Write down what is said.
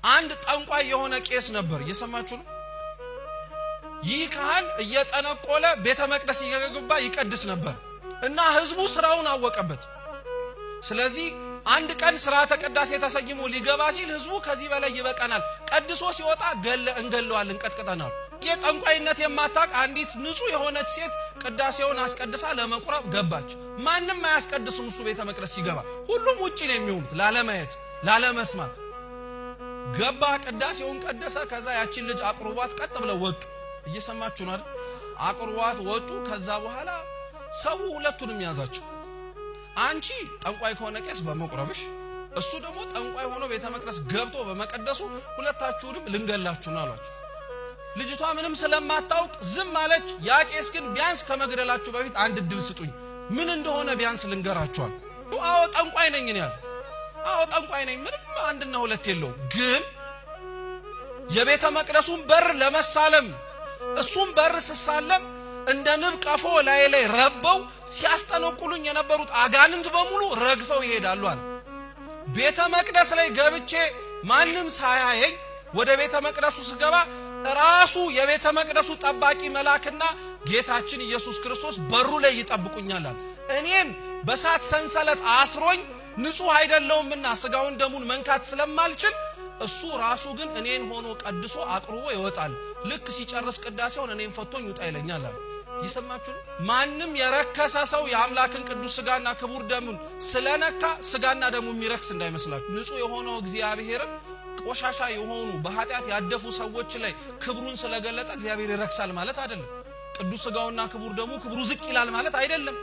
አንድ ጠንቋይ የሆነ ቄስ ነበር። እየሰማችሁ ነው። ይህ ካህን እየጠነቆለ ቤተ መቅደስ እየገባ ይቀድስ ነበር እና ህዝቡ ስራውን አወቀበት። ስለዚህ አንድ ቀን ስርዓተ ቅዳሴ ተሰይሞ ሊገባ ሲል ህዝቡ ከዚህ በላይ ይበቃናል፣ ቀድሶ ሲወጣ ገለ እንገለዋለን፣ ቀጥቅጠናል። የጠንቋይነት የማታቅ አንዲት ንጹህ የሆነች ሴት ቅዳሴውን አስቀድሳ ለመቁረብ ገባች። ማንም አያስቀድስም። እሱ ቤተ መቅደስ ሲገባ ሁሉም ውጪ ነው የሚሆኑት፣ ላለማየት ላለመስማት። ገባ፣ ቅዳሴውን ቀደሰ። ከዛ ያችን ልጅ አቅርቧት ቀጥ ብለው ወጡ። እየሰማችሁ ነው አይደል? አቅርቧት ወጡ። ከዛ በኋላ ሰው ሁለቱንም ያዛቸው። አንቺ ጠንቋይ ከሆነ ቄስ በመቁረብሽ፣ እሱ ደግሞ ጠንቋይ ሆኖ ቤተ መቅደስ ገብቶ በመቀደሱ ሁለታችሁንም ልንገላችሁ ነው አሏቸው። ልጅቷ ምንም ስለማታውቅ ዝም አለች። ያ ቄስ ግን ቢያንስ ከመግደላችሁ በፊት አንድ እድል ስጡኝ፣ ምን እንደሆነ ቢያንስ ልንገራችኋል። አዎ ጠንቋይ ነኝ እኔ ያለ፣ አዎ ጠንቋይ ነኝ፣ ምንም አንድና ሁለት የለውም። ግን የቤተ መቅደሱን በር ለመሳለም እሱም በር ስሳለም እንደ ንብ ቀፎ ላይ ላይ ረበው ሲያስጠነቁሉኝ የነበሩት አጋንንት በሙሉ ረግፈው ይሄዳሉ አለ። ቤተ መቅደስ ላይ ገብቼ ማንም ሳያየኝ ወደ ቤተ መቅደሱ ስገባ ራሱ የቤተ መቅደሱ ጠባቂ መልአክና ጌታችን ኢየሱስ ክርስቶስ በሩ ላይ ይጠብቁኛል አለ። እኔን በሳት ሰንሰለት አስሮኝ ንጹሕ አይደለውምና ስጋውን ደሙን መንካት ስለማልችል እሱ ራሱ ግን እኔን ሆኖ ቀድሶ አቅርቦ ይወጣል። ልክ ሲጨርስ ቅዳሴውን እኔን ፈቶኝ ውጣ ይለኛል አለ። ይሰማችሁ ነው። ማንም የረከሰ ሰው የአምላክን ቅዱስ ስጋና ክቡር ደሙን ስለነካ ስጋና ደሙ የሚረክስ እንዳይመስላችሁ። ንጹሕ የሆነው እግዚአብሔርም ቆሻሻ የሆኑ በኃጢአት ያደፉ ሰዎች ላይ ክብሩን ስለገለጠ እግዚአብሔር ይረክሳል ማለት አይደለም። ቅዱስ ስጋውና ክቡር ደሙ ክብሩ ዝቅ ይላል ማለት አይደለም።